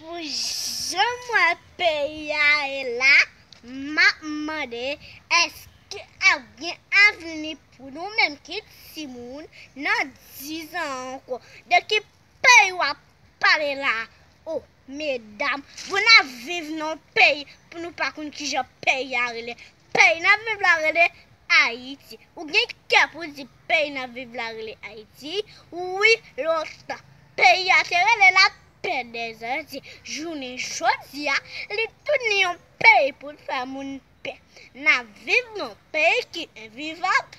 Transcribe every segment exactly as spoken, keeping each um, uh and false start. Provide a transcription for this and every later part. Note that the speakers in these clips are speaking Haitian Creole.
Pou jan m wè peyi a ye la, m ap mande, èske ap gen avni pou nou menm ki timoun nan dizan ankò? De ki peyi w ap pale la? O, medam, pou n ap viv nan yon peyi, pou nou pa konn kijan peyi a rele. Peyi n ap viv la rele Ayiti. Ou gen kè pou di peyi n ap viv la rele Ayiti? Wi, lontan. Peyi a te rele Lapè dè Zandi. Jounen jodi a, li tounen yon peyi pou l fè moun pè. N ap viv nan yon peyi ki envivab.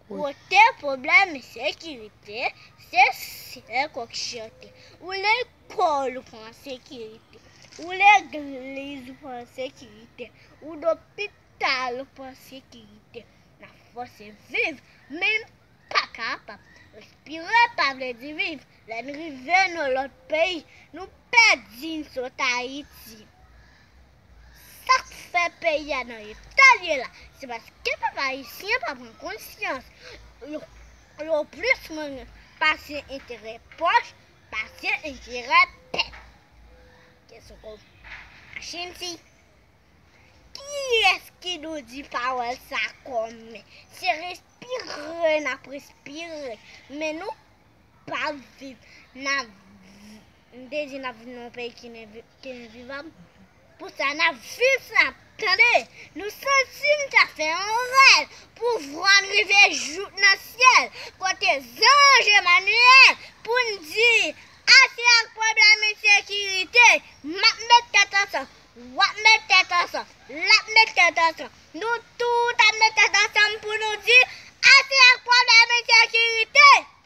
Kote pwoblèm ensekirite, se sèl kòk chante. Ou lekòl ou pa an sekirite. Ou legliz ou pa an sekirite. Ou lopital ou pa an sekirite. N ap fòse viv, men n pa kapab. Respire pa vle di viv. Lè n rive nan lòt peyi, nou pèdi n sot Ayiti. Sa k fè peyi a nan eta l ye la, se paske pèp ayisyen pa pran konsyans. Yo, yo plis manyen pase enterè pòch, pase enterè pèp. Kesyon kon Machin si. Kiyès ki nou di pawòl sa kòmè? Se respire n ap respire, men nou pa viv. N ap, m te di n ap viv nan yon peyi ki ne vi-, ki envivab. Pou sa, n ap viv sa, tande? Nou santi n ta fè yon rèv, pouvwa n rive jouk nan syèl, kote zanj Emanyèl, pou n di, ase ak pwoblèm ensekirite, m ap met tèt ansanm, w ap met tèt ansanm, l ap met tèt ansanm. Nou tout ap met tèt ansanm pou nou di, ase ak pwoblèm ensekirite!